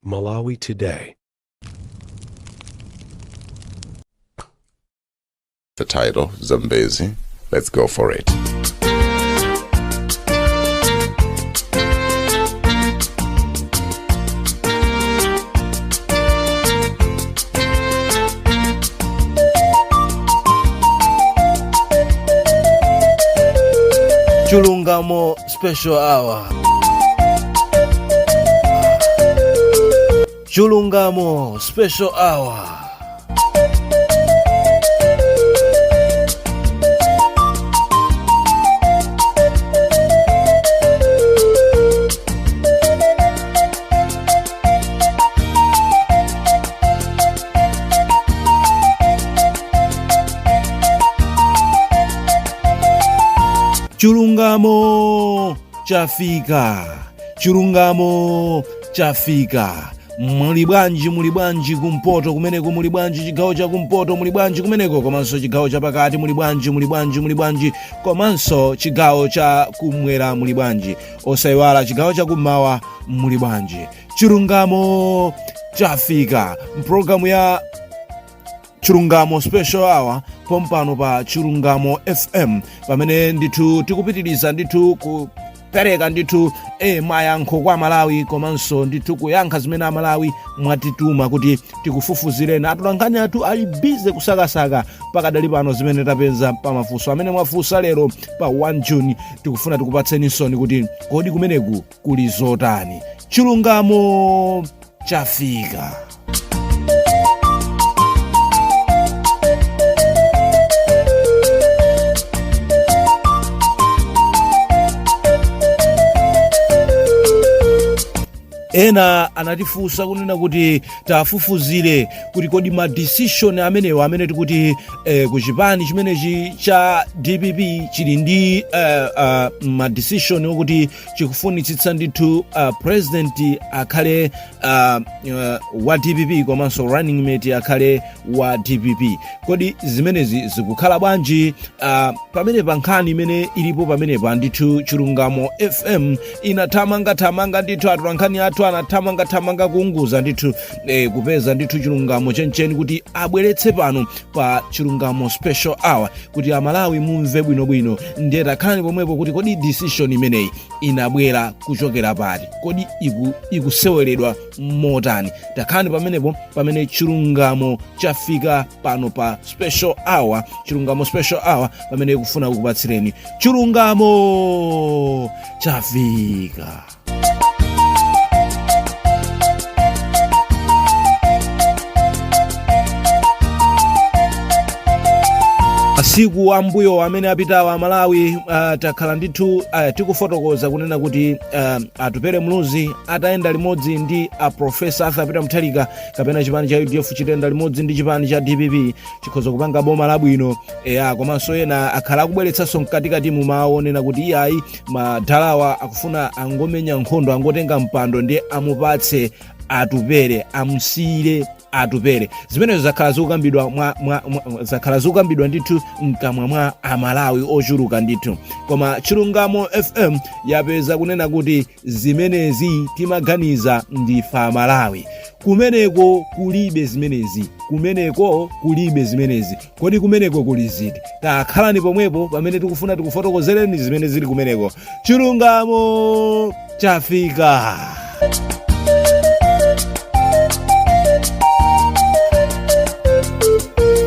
Malawi Today. The title, Zambezi. Let's go for it. Chilungamo Special Hour. Chilungamo Special Hour. Chilungamo chafika, chilungamo chafika. Muli bwanji, muli bwanji kumpoto kumeneko? Muli bwanji chigawo cha kumpoto? Muli bwanji kumeneko? Komanso chigawo cha pakati muli bwanji? Muli bwanji, muli bwanji? Komanso chigawo cha kumwera muli bwanji? Osayiwala chigawo cha kummawa muli bwanji? Chilungamo chafika mpulogalamu ya Chilungamo Special Hour pompano pa Chilungamo FM, pamene ndithu tikupitiriza ndithu kupereka ndithu mayankho kwa Malawi, komanso ndithu kuyankha zimene Amalawi mwatituma kuti tikufufuzireni. Atolankhani athu ali busy kusakasaka pakadali pano zimene tapeza pa mafunso amene mwafunsa lero pa 1 June. Tikufuna tikupatseninso kuti kodi kumeneku kuli zotani. Chilungamo chafika. Ena anatifunsa kunena kuti tafufuzire kuti kodi ma decision amenewa amene tikuti ku chipani chimenechi cha DPP chili ndi ma decision okuti chikufunitsitsa ndithu president akhale wa DPP komanso running mate akhale wa DPP, kodi zimenezi zikukhala bwanji? Pamene pa nkhani imene ilipo pamenepa ndithu, Chilungamo FM inathamangathamanga ndithu, atolankhani athu anathamangathamanga kuunguza ndithu kupeza ndithu chilungamo chenicheni kuti abweretse pano pa Chilungamo Special Hour kuti Amalawi mumve bwinobwino. Ndiye takhalani pomwepo kuti kodi decision imeneyi inabwera kuchokera pati? Kodi ikuseweredwa motani? Takhalani pamenepo pamene chilungamo chafika pano pa Special Hour, Chilungamo Special Hour, pamene ikufuna kukupatsireni chilungamo chafika. Masiku ambuyo amene apitawa, Amalawi, takhala ndithu tikufotokoza kunena kuti Atupele Muluzi atayenda limodzi ndi a Professor Arthur Peter Mutharika, kapena chipani cha UDF chitayenda limodzi ndi chipani cha DPP, chikhoza kupanga boma labwino. Eya, komanso ena akhala akubweretsanso mkatikati mu mawu onena kuti iyayi, madalawa akufuna angomenya nkhondo, angotenga mpando ndi amupatse Atupele, amusiyire Atupele. Zimenezo zakhala zikukambidwa zakhala zikukambidwa ndithu mkamwa mwa Amalawi ochuluka ndithu. Koma Chilungamo FM yapeza kunena kuti zimenezi timaganiza ndife Amalawi, kumeneko kulibe zimenezi, kumeneko kulibe zimenezi. Kodi kumeneko kuli ziti? Takhalani pomwepo pamene tikufuna tikufotokozereni zimene zili kumeneko. Chilungamo chafika.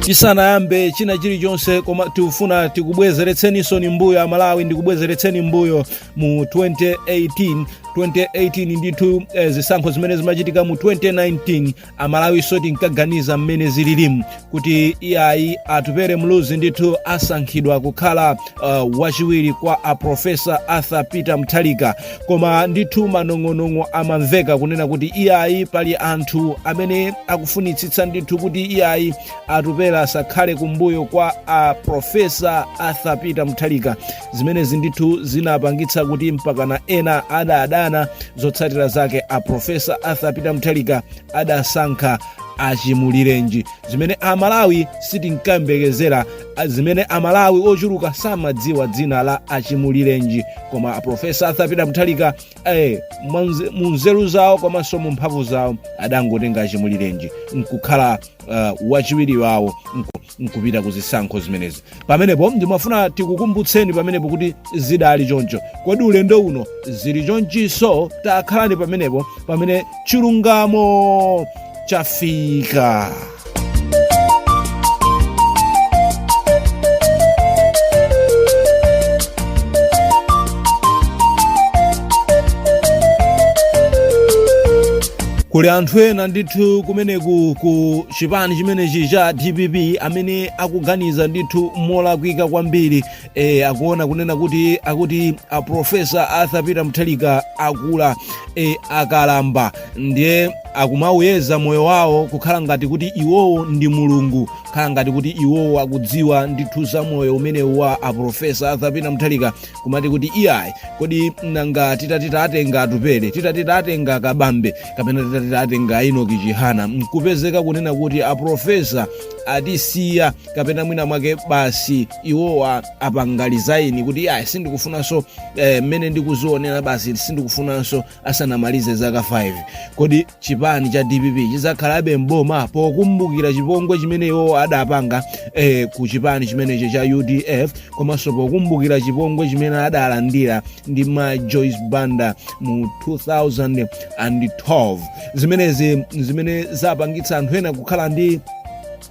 Tisanayambe china chilichonse, koma tikufuna tikubwezeretseninso ni mbuyo, Amalawi, ndikubwezeretseni mbuyo mu 2018. 2018 ndithu, zisankho zimene zimachitika mu 2019, Amalawi so tinkaganiza mmene zililimu kuti iyayi, Atupele Muluzi ndithu asankhidwa kukhala wachiwiri kwa a Professor Arthur Peter Mutharika. Koma ndithu manong'onong'o amamveka kunena kuti iyayi, pali anthu amene akufunitsitsa ndithu kuti iyayi, Atupele asakhale kumbuyo kwa a Professor Arthur Peter Mutharika. Zimenezi ndithu zinapangitsa kuti mpakana ena adadana. Zotsatira zake, a Professor Arthur Peter Mutharika adasankha Achimulirenji, zimene Amalawi sitinkayembekezera, zimene Amalawi ochuluka samadziwa dzina la Achimulirenji. Koma Aprofesa Arthur Peter Mutharika, mu nzeru zawo komanso mu mphamvu zawo, adangotenga Achimulirenji nkukhala wachiwiri wawo nkupita ku zisankho zimenezi. Pamenepo ndimafuna tikukumbutseni pamenepo kuti zidali choncho. Kodi ulendo uno zili chonchiso? Takhalani pamenepo pamene chilungamo chafika. Kuli anthu ena ndithu kumeneku ku chipani chimenechi cha DPP amene akuganiza ndithu molakwika kwambiri. Akuona kunena kuti akuti a Profesa Arthur Peter Mutharika akula, akalamba, ndiye akumauyeza moyo wawo kukhala ngati kuti iwowo ndi Mulungu, kukhala ngati kuti iwowo akudziwa ndithu za moyo umenewu wa a Profesa Arthur Peter Mutharika, kumati kuti iyayi, kodi nanga titati tatenga Atupele, titati tatenga Kabambe, kapena titati tatenga Enoch Chihana, nkupezeka kunena kuti aprofesa atisiya, kapena mwina mwake basi iwowa apanga resign kuti iyayi, sindikufunanso, mmene ndikuzionera basi sindikufunanso, asanamalize zaka 5, kodi chipani cha DPP chizakhalabe mboma, pokumbukira chipongwe chimene iwowo adapanga ku chipani chimenechi cha UDF, komanso pokumbukira chipongwe chimene adalandira ndi ma Joyce Banda mu 2012? Zimenezi zimene zapangitsa anthu ena kukhala ndi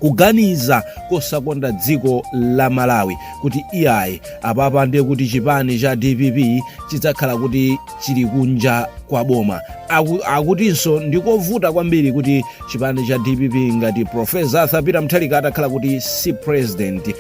kuganiza kosakonda dziko la Malawi kuti iyayi, apapa ndiye kuti chipani cha DPP chidzakhala kuti chili kunja kwa boma. Akutinso ndikovuta kwambiri kuti chipani cha DPP, ngati Profesa Arthur Peter Mutharika atakhala kuti si president,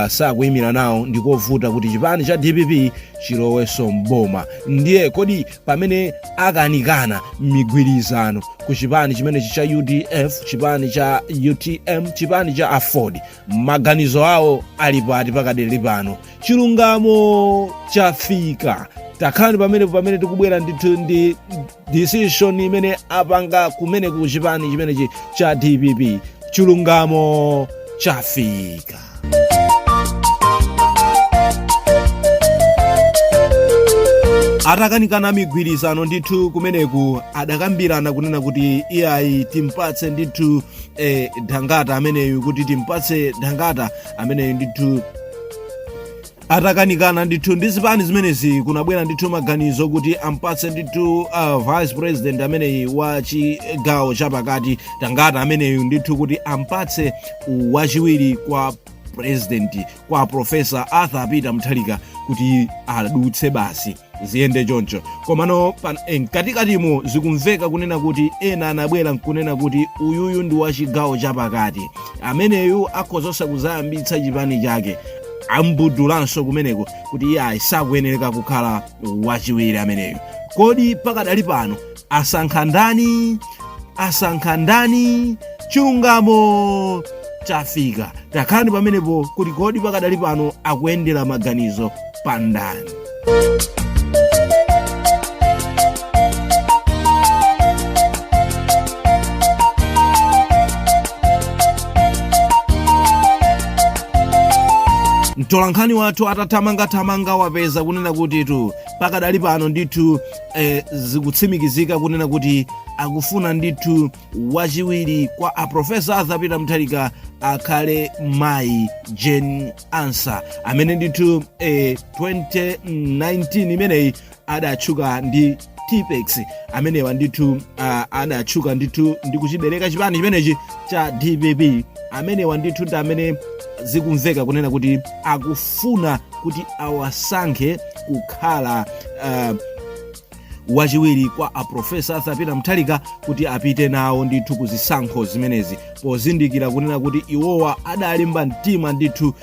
sakuyimira nawo, ndikovuta kuti chipani cha DPP chilowenso mboma. Ndiye kodi pamene akanikana migwirizano ku chipani chimenechi cha UDF, chipani cha UTM, chipani cha AFORD, maganizo awo ali pati pakadali pano? Chilungamo chafika. Takhalani pamenepo pamene tikubwera ndithu ndi decision imene apanga kumene ku chipani chimenechi cha DPP. Chilungamo chafika. Atakanikana migwirizano ndithu kumeneku, adakambirana kunena kuti iyayi, timpatse ndithu Dangata ameneyu, kuti timpatse Dangata ameneyu ndithu. Atakanikana ndithu ndi zipani zimenezi, kunabwera ndithu maganizo kuti ampatse ndithu vice president ameneyi wa chigawo chapakati, Dangata ameneyu ndithu, kuti ampatse wachiwiri kwa president, kwa Profesa Arthur Peter Mutharika, kuti adutse basi, ziyende choncho. Komano mkatikatimo zikumveka kunena kuti ena anabwera nkunena kuti uyuyu ndi wa chigawo chapakati, ameneyu akhoza kuzayambitsa chipani chake. Ambudulanso kumeneko kuti iye ayi, sakuyenereka kukhala wachiwiri ameneyu. Kodi pakadali pano asankha ndani? Asankha ndani? Chilungamo chafika. Takhalani pamenepo kuti kodi pakadali pano akuyendera maganizo pandani? Mtolankhani wathu atathamangathamanga wapeza kunena kuti tu pakadali pano ndithu zikutsimikizika kunena kuti akufuna ndithu wachiwiri kwa Aprofesa Arthur Peter Mutharika akhale Mayi Jane Ansah, amene ndithu 2019 imeneyi adatchuka ndi Tipex. Amenewa ndithu adatchuka ndithu ndi kuchibereka chipani chimenechi cha DPP. Amenewa ndithu ndi amene zikumveka kunena kuti akufuna kuti awasankhe kukhala wachiwiri kwa Aprofesa Arthur Peter Mutharika, kuti apite nawo ndithu ku zisankho zimenezi, pozindikira kunena kuti iwowa adalimba mtima ndithu,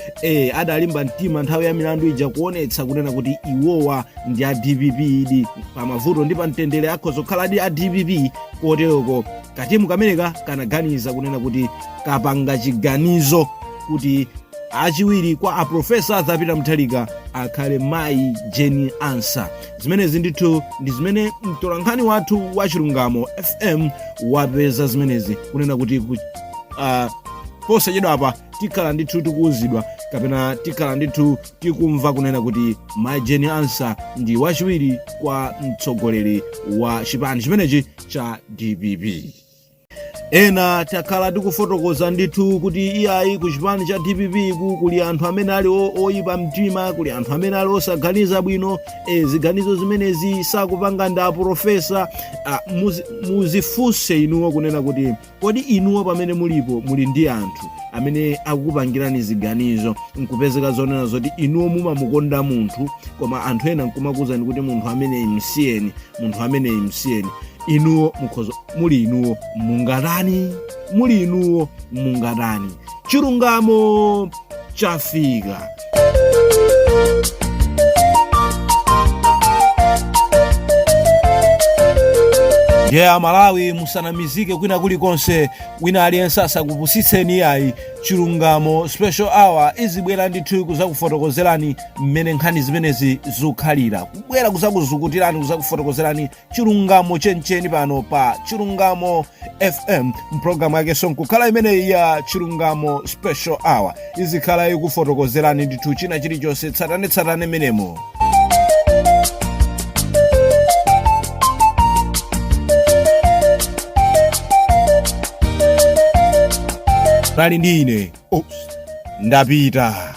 adalimba mtima nthawi ya milandu ija, kuonetsa kunena kuti iwowa ndi a DPP idi, pamavuto ndi pamtendere akhoza kukhala a DPP. Koteroko katimu kameneka kanaganiza kunena kuti kapanga chiganizo kuti Achiwiri kwa a Professor Arthur Peter Mutharika akhale mayi Jane Ansah. Zimenezi ndithu ndi zimene mtolankhani wathu wa Chilungamo FM wapeza zimenezi, kunena kuti posachedwapa tikhala ndithu tikuwuzidwa kapena tikhala ndithu tikumva kunena kuti mayi Jane Ansah ndi wachiwiri kwa mtsogoleri wa chipani chimenechi cha DPP. Ena takhala tikufotokoza ndithu kuti iyayi, ku chipani cha DPP ku kuli anthu amene ali oyipa mtima, kuli anthu amene ali osaganiza bwino. Ziganizo zimenezi sakupanga ndi aprofesa. Muzifunse inuwo kunena kuti kodi inuwo pamene mulipo muli ndi anthu amene akukupangirani ziganizo, nkupezeka zonena zoti inuwo mumamukonda munthu, koma anthu ena nkumakuwuzani kuti munthu ameneyi msiyeni, munthu ameneyi msiyeni. Inuwo mukhoza muli inuwo mungatani? Muli inuwo mungatani? Chilungamo chafika. Ndiye Amalawi, musanamizike kwina kulikonse, wina aliyense asakupusitseni iyayi. Chilungamo Special Hour izibwera ndithu kuzakufotokozerani mmene nkhani zimenezi zikukhalira, kubwera kuzakuzukutirani, kuzakufotokozerani chilungamo chenicheni pano pa Chilungamo FM. Mpulogalamu yakenso nkukhala imeneyi ya Chilungamo Special Hour, izikhala ikufotokozerani ndithu china chilichonse tsatanetsatane menemo. Pali ndi ine. Oops, ndapita.